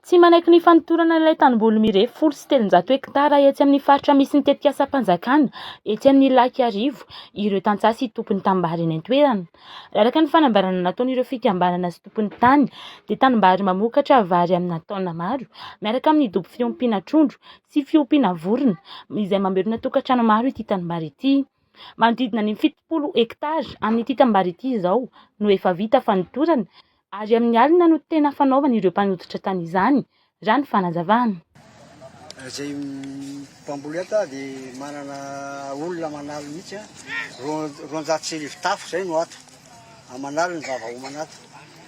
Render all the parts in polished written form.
Tsy manaiky ny fanotorana ilay tanimboly mirefy 310 hektara etsy amin'ny faritra misy ny tetikasam-panjakana etsy amin'ny Lac Iarivo ireo tantsaha sy tompon'ny tanimbary eny an-toerana. Raha araka ny fanambarana nataon'ireo fikambanana sy tompon'ny tany dia tanimbary mamokatra vary amina taonina maro miaraka amin'ny dobo fiompiana trondro sy fiompiana vorona izay mamelona tokantrano maro ity tanimbary ity. Manodidina ny 70 hektara amin'ity tanimbary ity izao no efa vita fanotorana Ary amin'ny alina no tena fanaovan'ireo mpanototra tany izany, raha ny fanazavana. Izay mpamboly ato dia manana olona aman'aliny mihitsy, 1200 tafo izay no ato, aman'aliny ny vavaomana ato.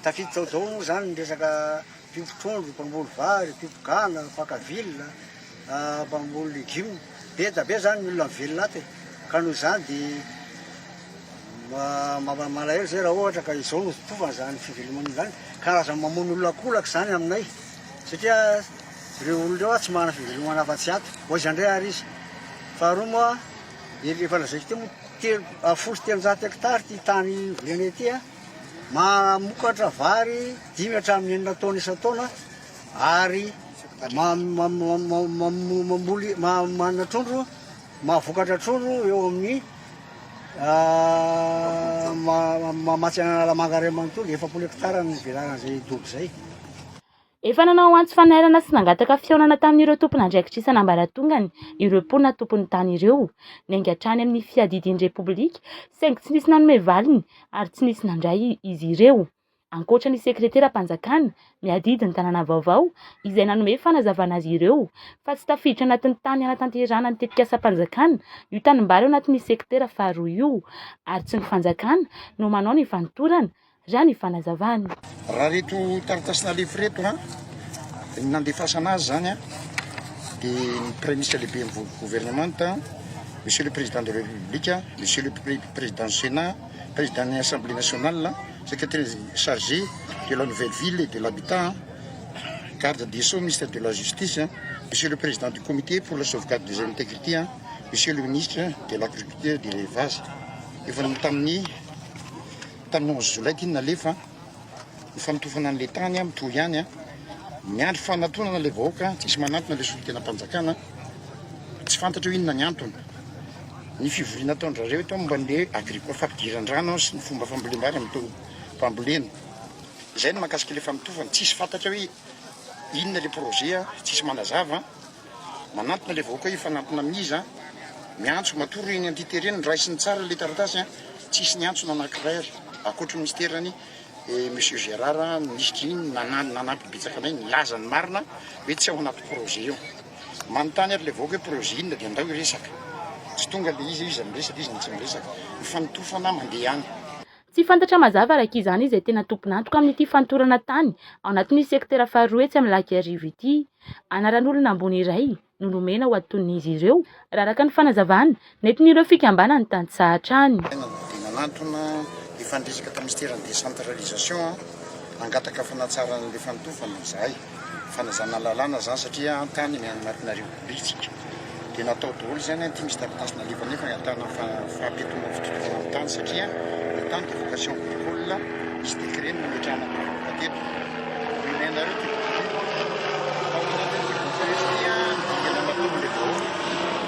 Tafiditra ao daholo moa izany ny resaka mpiompy trondro, mpamboly vary, mpiompy gana, mpaka vilona, mpamboly legioma. Be dia be izany ny olona mivelona ato e, ka noho izany dia. Malahelo zay raha ohatra ka izao no tovana zany fivelomana izany, karazany mamono olona ankolaka izany aminay satria ireo olona ireo tsy manana fivelomana afa-tsy ato, ho aiza indray ary izy? Faharoa moa efa lazaiko teo moa telo 310 hectares ity tany volenay ity a, mamokatra vary dimy hatramin'ny enina taona isan-taona ary mamboly manana trondro mahavokatra trondro eo amin'ny Mamatsy an'Analamanga iray manontolo, 40 hektara ny velaran'izay dobo izay. Efa nanao antso fanairana sy nangataka fihaonana tamin'ireo tompon'andraikitra isan'ambaratongany ireo mponina tompon'ny tany ireo. Niainga hatrany amin'ny fiadidian'ny Repoblika saingy tsy nisy nanome valiny ary tsy nisy nandray izy ireo. ankoatra ny sekreteram-panjakana miadidy ny tanàna vaovao izay nanome fanazavana azy ireo fa tsy tafiditra anatin'ny tany hanatanterahana ny tetikasam-panjakana io tanimbary ao anatin'ny sektera faharoa io ary tsy ny fanjakana no manao ny fanotorana, raha ny fanazavany. Raha ireto taratasy nalefa ireto an, ny nandefasana azy izany an, dia ny Praiminisitra lehiben'ny governemanta, Monsieur le Président de la République, Monsieur le Président du Sénat, Président ny Assemblée nationale, Secrétaire chargé de la nouvelle ville et de l'habitat, Garde des Sceaux, ministre de la Justice, Monsieur le Président du Comité pour la sauvegarde des integrités, Monsieur le Ministre de l'Agriculture et de l'Élevage. Efa tamin'ny tamin'ny 11 jolay ity nalefa ny fanotofana an'ilay tany mitohy ihany. Miandry fanatonana ilay vahoaka, tsisy manantona ilay solontenam-panjakana. Tsy fantatra hoe inona ny antony. Ny fivoriana ataon-dRareo eto momba ny agricole fampidiran-drano sy ny fomba fambolem-bary amin'ny taom-pambolena. Izay no mahakasika ilay fanotofana. Tsisy fantatra hoe inona ilay projet, tsisy manazava. Manantona ilay vahoaka hoe hifanantona amin'iza. Miantso, matory eny anti-terrain, raisiny tsara ilay taratasy, tsisy niantso na anankiray ary. Ankoatry ny minisiteran'ny Monsieur Gérard, minisitry iny, nanampy betsaka anay nilaza ny marina hoe tsy ao anaty projet io. Manontany ary ilay vahoaka hoe projet inona dia andao hiresaka. Tsy tonga ilay izy hoe iza miresaka iza no tsy miresaka. Ny fanotofana mandeha ihany. Tsy fantatra mazava araka izany izay tena tompon'antoka amin'ity fanotorana tany ao anatin'ny sektera faharoa etsy amin'ny Lac Iarivo ity. Anaran'olona ambony iray no nomena ho antonon'izy ireo, raha araka ny fanazavana nentin'ireo fikambanan'ny tantsaha hatrany. Dia nanantona efa niresaka tamin'ny minisiteran'ny décentralisation nangataka fanatsarana ilay fanotofana izahay. Fanajana lalàna izany satria tany anatina repoblika isika. Dia natao daholo izany, ity misy taratasy nalefa nefa ahitana fahampiatoana fitontolana ny tany satria ny tany dia vocation agricole, nisy décret no nametrahana ny vahoaka teto. Omenareo ity boky ity. Ao anatin'ity boky ireto ity ny dingana nataon'ilay vahoaka.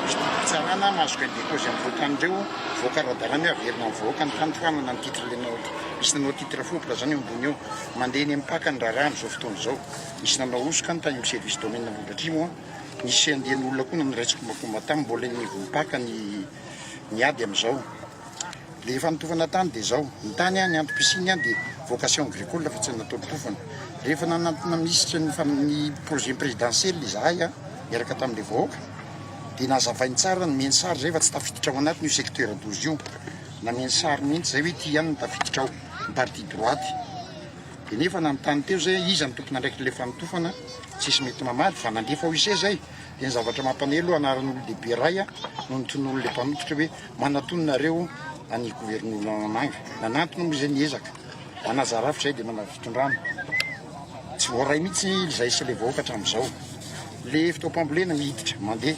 Misy didim-pitsarana mahazo gain de cause amin'ireo tany ireo, voaka ara-dalàna hoe averina amin'ny vahoaka ny tany, foanana ny titre ilay nanao, misy nanao titre faux izany eo ambony eo. Mandeha eny amin'ny Paka ny raharaha amin'izao fotoana izao. Nisy nanao hosoka ny tany amin'ny service domaine Ambohidratrimo. Nisy andian'olona koa niray tsikombakomba taminy. Mbola eny anivon'ny Paka ny ny ady amin'izao. Ilay efa nitofana tany dia izao. Ny tany, ny antom-pisiany dia vocation agricole fa tsy natao nitofana. Rehefa nanantona minisitra ny ny projet présidentiel izahay niaraka tamin'ilay vahoaka dia nazavainy tsara, nomeny sary izay fa tsy tafiditra ao anatiny io secteur 12 io. Nameny sary mihitsy izay hoe ity ihany no tafiditra ao. ny partie droite dia nefa nanontany teo zay iza no tompon'andraikitra ilay fanotofana tsisy mety mamaly fa nandefa huissier zay dia ny zavatra mampanelo anaran'olon-dehibe iray no notononin'ilay mpanototra hoe manatony nareo any governoramanga nanantona moa izay niezaka manaja rafitra zay dia manao fitondrana tsy voaray mihitsy izay sy ilay vahoaka hatramin'izao le fotoam-pambolena miditra mandeha.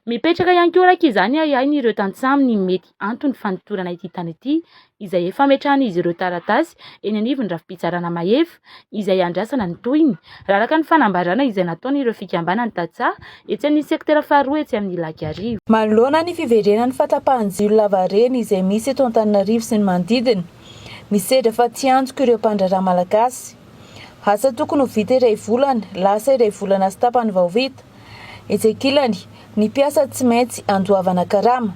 Mipetraka ihany koa araka izany ahiahin'ireo tantsaha amin'ny mety antony fanotorana ity tany ity izay efa ametrahan'izy ireo taratasy eny anivon'ny rafi-pitsarana mahefa izay andrasana ny tohiny, raha araka ny fanambarana izay nataon'ireo fikambanan'ny tantsaha etsy amin'ny sektera faharoa etsy amin'ny Lac Iarivo. Manoloana ny fiverenan'ny fahatapahan-jiro lavareny izay misy eto Antananarivo sy ny manodidina, misedra fatiantoka ireo mpandraharaha malagasy. Asa tokony ho vita iray volana, lasa iray volana sy tapany vao vita. Etsy ankilany, ny mpiasa tsy maintsy andoavana karama.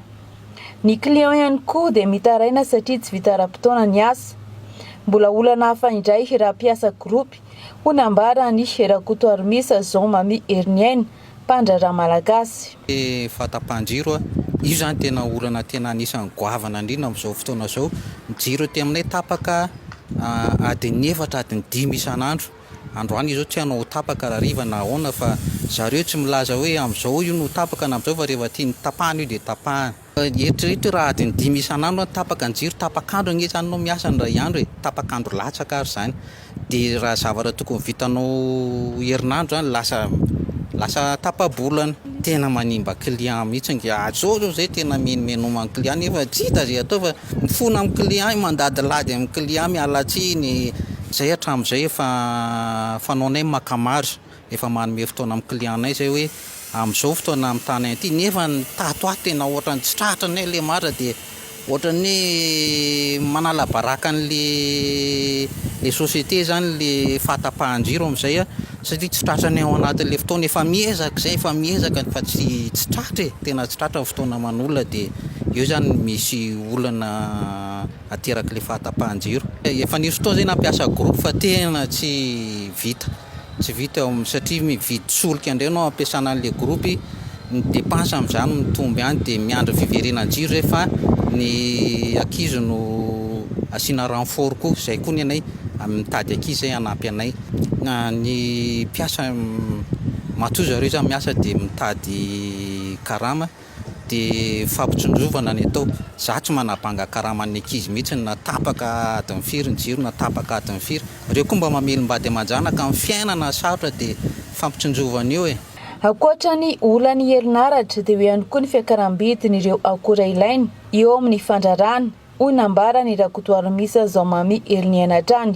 Ny client ihany koa dia mitaraina satria tsy vita ara-potoana ny asa. Mbola olana hafa indray raha mpiasa gropy, hoy nambaran'i Rakotoarimisa Jean Mamy Heriniaina, mpandraharaha malagasy. Fahatapahan-jiro, io izany tena olana tena anisan'ny goavana indrindra amin'izao fotoana izao. Ny jiro aty aminay tapaka adin'ny efatra, adin'ny dimy isan'andro. Androany izy zao tsy hanao ho tapaka rahariva na ahoana fa zareo tsy milaza hoe amin'izao io no tapaka na amin'izao fa rehefa tiany tapahana io dia tapahana. Eritrereto hoe raha adiny dimy isan'andro an tapaka ny jiro, tapak'andro ange zany enao miasa ny iray andro e, tapak'andro latsaka ary zany. Dia raha zavatra tokony vitanao herinandro zany lasa lasa tapa-bolana. Tena manimba client mihitsy ange, zao zao zay tena menomenoma ny client nefa tsy hita zay atao fa mifona amin'ny client, mandadilady amin'ny client, miala tsiny. Zay hatramin'izay efa fanaonay maka marge, efa manome fotoana amin'ny client-nay zay hoe amin'izao fotoana amitana an'ity nefa ny tato ato tena ohatran'ny tsy tratranay le marge dia ohatran'ny hoe manala baraka an'le le société zany le fahatapahan-jiro amin'izay a, satria tsy tratranay ao anatin'le fotoana, efa miezaka zay, efa miezaka fa tsy tsy tratra e, tena tsy tratra ny fotoana aman'olona dia eo zany misy olana. aterak'ilay fahatapahan-jiro. Efa nisy fotoana izay nampiasa groupe fa tena tsy vita, tsy vita eo amin'ny satria mividy solika indray ianao ampiasana an'ilay groupe, ny dépense amin'izany mitombo ihany dia miandry fiverenan-jiro izay fa ny ankizy no asiana renfort koa, izay koa ny anay mitady ankizy izay hanampy anay. Ny mpiasa matoa zareo izany miasa dia mitady karama. De fampitsinjovana ny atao. Za tsy manabanga karaman'ny ankizy mihitsy na tapaka adiny firy ny jiro na tapaka adiny firy. Reo koa mba mamelom-bady aman-janaka amin'ny fiainana sarotra de fampitsinjovana io e. Ankoatra ny olan'ny herinaratra dia eo ihany koa ny fiakaram-bidin'ireo akora ilaina eo amin'ny fandrarana, hoy nambaran'i Rakotoarimisa Jean Mamy Heriniaina hatrany.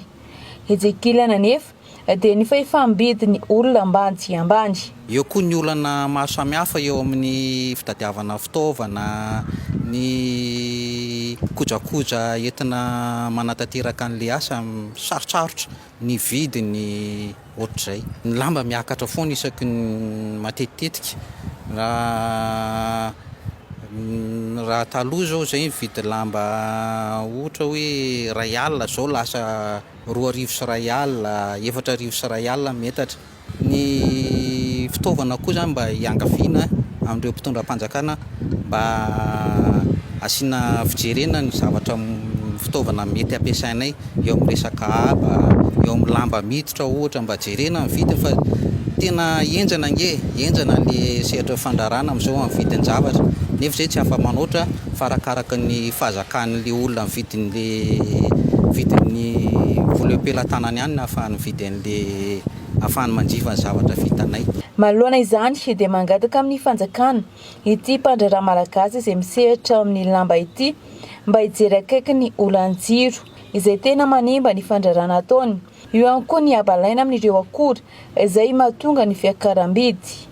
Etsy ankilany anefa dia ny fahefam-bidin'ny olona ambany tsy ambany. Eo koa ny olana maro samihafa eo amin'ny fitadiavana fitaovana, ny kojakoja entina manatanteraka an'ilay asa, sarotsarotra ny vidiny ohatr'izay. Ny lamba miakatra foana isaky ny matetitetika, raha raha taloha izao izay mividy lamba ohatra hoe iray alina izao lasa 2100, 4100 ny metatra. Ny fitaovana koa izany mba hiangaviana amin'ireo mpitondra mpanjakana mba asiana fijerena ny zavatra fitaovana mety ampiasainay eo amin'ny resaka haba, eo amin'ny lamba miditra ohatra mba jerena ny vidiny fa tena henjana ange e, henjana le sehatra fandraharahana amin'izao amin'ny vidin-javatra nefa izay tsy afa-manoatra fa arakaraka ny fahazakan'le olona ny vidin'le vidin'ny vola eo am-pelatanany ihany no ahafahany mividy an'le ahafahany manjifa ny zavatra vitanay. Manoloana izany dia mangataka amin'ny fanjakana ity mpandraharaha malagasy izay misehatra amin'ny lamba ity mba hijery akaiky ny olan'ny jiro izay tena manimba ny fandraharahana ataony. Eo ihany koa ny habalaina amin'ireo akora izay mahatonga ny fiakaram-bidy.